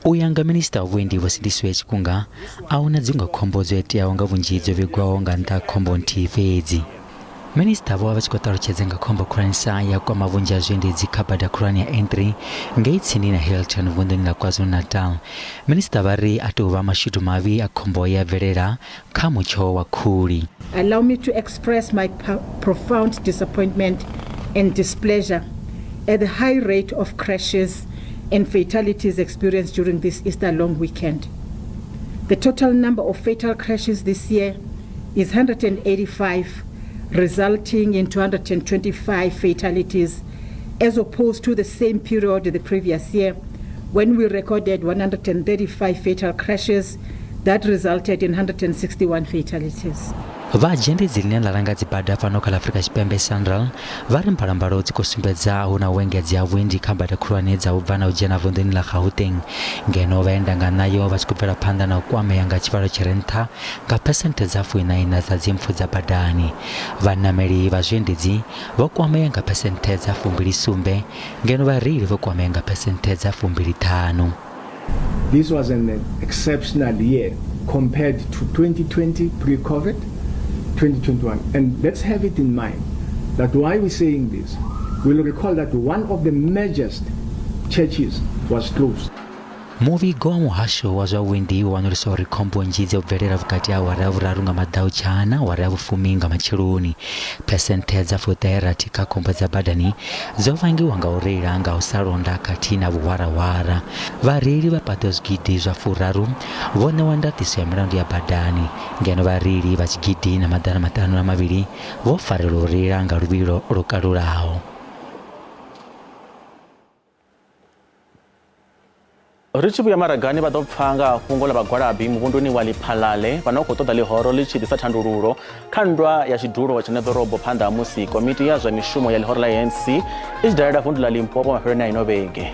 U ya nga minisiṱa wa vhuendi Vho Sindisiwe Chikunga, a hu na dziṅwe khombo dzo iteaho nga vhunzhi dzo vhigwaho nga nnḓa ha khombo nthihi fhedzi. Minisiṱa vho vha vha tshi khou ṱalutshedza nga khombo khulwanesa ya kwama vhunzhi ha zwiendedzi kha bada khulwane ya N3 ngei tsini na Hilton vunḓuni ḽa KwaZulu-Natal. Minisiṱa vha ri a tou vha mashudu mavhi a khombo ye ya bvelela kha mutsho wa khuli. Allow me to express my profound disappointment and displeasure at the high rate of crashes and fatalities experienced during this Easter long weekend. The total number of fatal crashes this year is 185, resulting in 225 fatalities, as opposed to the same period the previous year, when we recorded 135 fatal crashes that resulted in 161 fatalities. Vha dzhendedzi ḽine ḽa langa dzibada fhano kha ḽa Afrika Tshipembe SANRAL vha ri mbalombalo dzi khou sumbedza hu na u engedzea ha vhuendi kha bada khulwane dza u bva na u dzhena vunḓuni ḽa Gauteng ngeno vhaendanganayo vha tshi khou bvela phanḓa na u kwamea nga tshivhalo tshi re nṱha nga phesenthe dza fuiṋaiṋa dza dzimpfu dza badani. Vhanameli vha zwiendedzi vho kwamea nga phesenthe dza 27 ngeno vhareili vho kwamea nga phesenthe dza 25. This was an exceptional year compared to 2020 pre-COVID, 2021. And let's have it in mind that why we're saying this, we'll recall that one of the major churches was closed. Muvhigo wa muhasho wa zwa vhuendi wo wanulusa uri khombo nnzhi dzo bvelela vhukati ha awara ya vhuraru nga maḓautsha na awara ya vhufumi nga matsheloni. Phesenthe dza 60 kha khombo dza badani dzo vhangiwa nga u reila nga u sa londa khathihi na vhuhwarahwara. Vhareili vha paḓaho zwigidi zwa furaru vho ṋewa ndaṱiso ya milandu ya badani, ngeno vhareili vha 1502 vho farelwa u reila nga luvhilo lwo kalulaho. Ri tshi vhuya maragani vha ḓo pfa nga ha fhungo ḽa vhagwalabi muvhunduni wa Lephalale vha no khou ṱoḓa ḽihoro ḽi tshi ḓisa thandululo kha nndwa ya tshidulo tsha ṋeḓorobo phanḓa ha musi komiti ya zwa mishumo ya ḽihoro ḽa ANC i tshi dalela vundu ḽa Limpopo mafheloni a ino vhege.